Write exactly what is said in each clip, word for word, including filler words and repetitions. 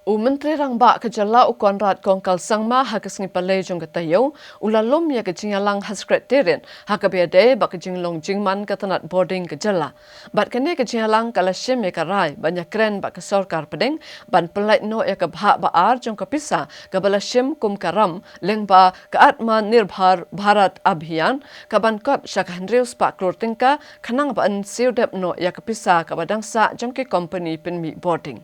U Myntri Rangbah ka jylla u Conrad Kongkal Sangma ha ka sngi Palei jong ka taïew, u la lum ïa ka jingïalang ha Secretariat, ha kaba ïadei bad ka jinglong jingman ka tnat bording ka jylla. Bad kane ka jingïalang ka la shim ïa ka rai ban ïakren bad ka sorkar pdeng, ban pynlait noh ïa ka bhah ba ar jong ka pisa, kaba la shim kum ka ram, lyngba ka Atmanirbhar Bharat Abhiyan, kaban kot sha ka hynriew spah klur tyngka, khnang ban siew dep noh ïa ka pisa kaba dang sah jong ki kompani pynmih bording.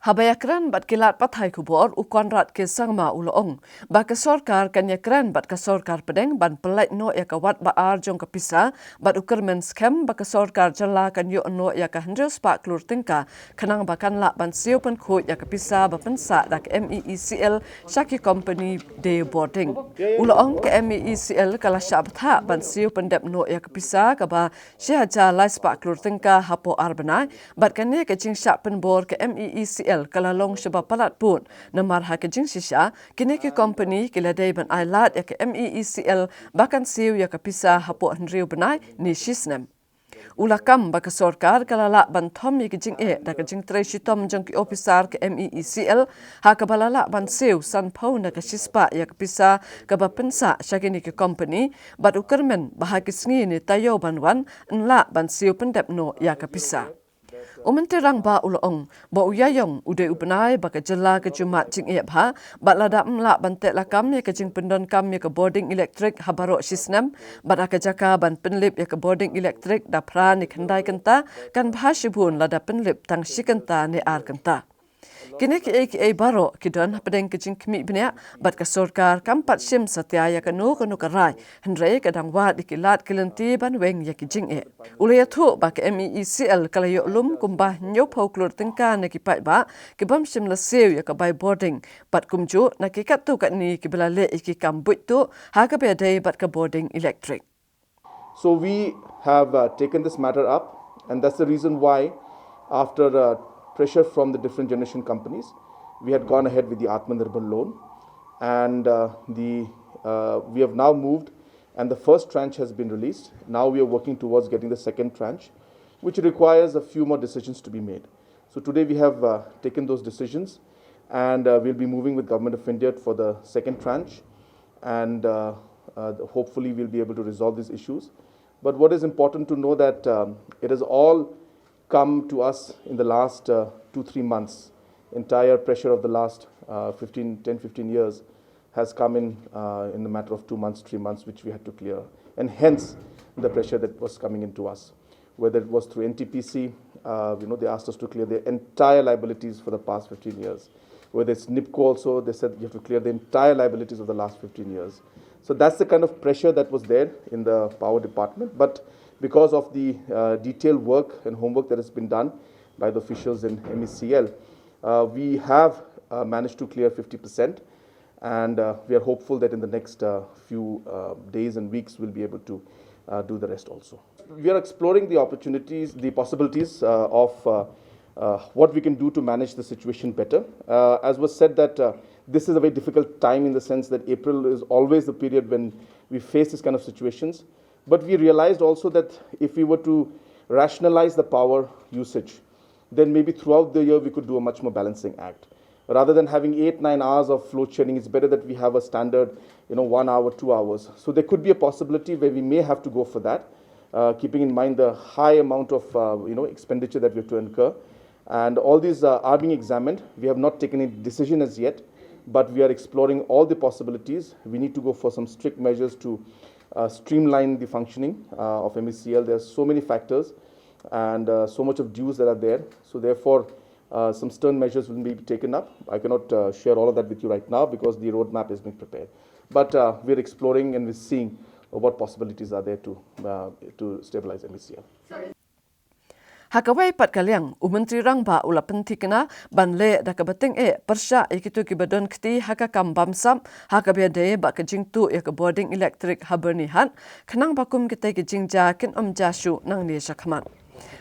Haba ïakren bad ki lad pathai khubor, u Conrad K Sangma u la ong ba ka sorkar kan ïakren bad ka sorkar pdeng ban pynlait noh ïa ka wat ba ar jong ka pisa, bad u kyrmen skhem ba ka sorkar jylla kan ïoh noh ïa ka hynriew spah klur tyngka, khnang ba kan lah ban siew pynkhuid ïa ka pisa ba pynsah da ka M E E C L sha ki kompani die bording. U la ong ka M E E C L ka la shah bthah ban siew pyndep noh ïa ka pisa kaba shi hajar lai spah klur tyngka hapoh ar bnai, bad kane ka jingshah pynbor ka M E E C L ka la long shaba palat pud, namar ha ka jingshisha, kine ki kompani ki la dei ban ai lad ïa ka M E E C L ba kan siew ïa ka pisa hapoh hynriew bnai ne shi snem. U la kam ba ka sorkar ka la lah ban thom ïa ka jingeh da ka jingtrei shitom jong ki ophisar ka M E E C L, ha kaba la lah ban siew sanphew na ka shispah ïa ka pisa kaba pynsah sha kine ki kompani, bad u kyrmen ba ha ki sngi ne taïew ban wan, yn lah ban siew pyndep noh ïa ka pisa. U Myntri Rangbah u la ong ba u Ïaïong u dei u bnai ba ka jylla ka ju mad jingeh bha, bad lada ym lah ban teh lakam ïa ka jingpyndonkam ïa ka bording elektrik ha baroh shi snem, bad ha ka jaka ban pynlip ïa ka bording elektrik da phra ne khyndai kynta, kan bha shibun lada pynlip tang shi kynta ne ar kynta. Kine kiei kiei baroh ki don hapdeng ka jingkhmih bniah, bad ka sorkar kam pat shim satia ïa kano kano ka rai, hynrei ka dang wad ïa ki lad ki lynti ban weng ïa ki jingeh. U la ïathuh ba ka M E E C L ka la ïoh lum kumba hynñiewphew klur tyngka na ki paidbah ki bym shym la siew ïa ka bai bording, bad kumjuh na ki katto katne kiba la leh ïa ki kam buit tuh ha kaba ïadei bad ka bording elektrik. So we have uh, taken this matter up, and that's the reason why, after uh, pressure from the different generation companies, we had gone ahead with the Atmanirbhar loan, and uh, the uh, we have now moved, and the first tranche has been released. Now we are working towards getting the second tranche, which requires a few more decisions to be made. So today we have uh, taken those decisions, and uh, we'll be moving with Government of India for the second tranche, and uh, uh, hopefully we'll be able to resolve these issues. But what is important to know that um, it has all come to us in the last uh, two, three months. Entire pressure of the last uh, fifteen, ten, fifteen years has come in uh, in a matter of two months, three months, which we had to clear. And hence, the pressure that was coming into us. Whether it was through N T P C, uh, you know, they asked us to clear their entire liabilities for the past fifteen years. Whether it's NEEPCO also, they said you have to clear the entire liabilities of the last fifteen years. So that's the kind of pressure that was there in the power department. But because of the uh, detailed work and homework that has been done by the officials in M E C L, uh, we have uh, managed to clear fifty percent. And uh, we are hopeful that in the next uh, few uh, days and weeks, we'll be able to uh, do the rest also. We are exploring the opportunities, the possibilities uh, of uh, uh, what we can do to manage the situation better. Uh, as was said that uh, this is a very difficult time in the sense that April is always the period when we face this kind of situations. But we realized also that if we were to rationalize the power usage, then maybe throughout the year we could do a much more balancing act. Rather than having eight, nine hours of load shedding, it's better that we have a standard, you know, one hour, two hours. So there could be a possibility where we may have to go for that, uh, keeping in mind the high amount of, uh, you know, expenditure that we have to incur. And all these uh, are being examined. We have not taken any decision as yet, but we are exploring all the possibilities. We need to go for some strict measures to uh, streamline the functioning uh, of M E C L. There are so many factors and uh, so much of dues that are there. So therefore, uh, some stern measures will be taken up. I cannot uh, share all of that with you right now because the roadmap is being prepared. But uh, we're exploring and we're seeing what possibilities are there to uh, to stabilize M E C L. Ha kawei pat ka liang, u Myntri Rangbah u la pynthikna ban leh da kaba tyngeh pyrshah ïa kito kiba don kti ha ka kam bamsap ha kaba ïadei bad ka jingtuh ïa ka bording elektrik ha Byrnihat, khnang ba kum kitei ki jingjia kin ym jia shuh nangne sha khmat.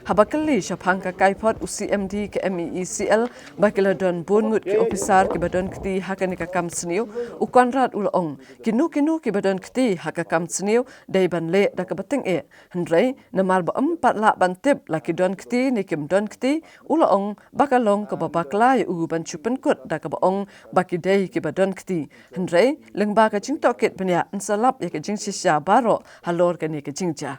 Haba kylli shaphang ka kaiphod u CMD ka MeECL ba ki la don bun ngut ki ophisar kiba don kti ha kane ka kam sniew, u Conrad u la ong, kino kino kiba don kti ha ka kam sniew dei ban leh da kaba tyngeh. Hynrei namar ba ym pat lah ban tip la ki don kti ne kim don kti, u la ong ba ka long kaba bakla ïa u ban shu pynkut da kaba ong ba ki dei kiba don kti. Hynrei lyngba ka jingtohkit bniah yn sa lap ïa ka jingshisha baroh halor kane ka jingjia.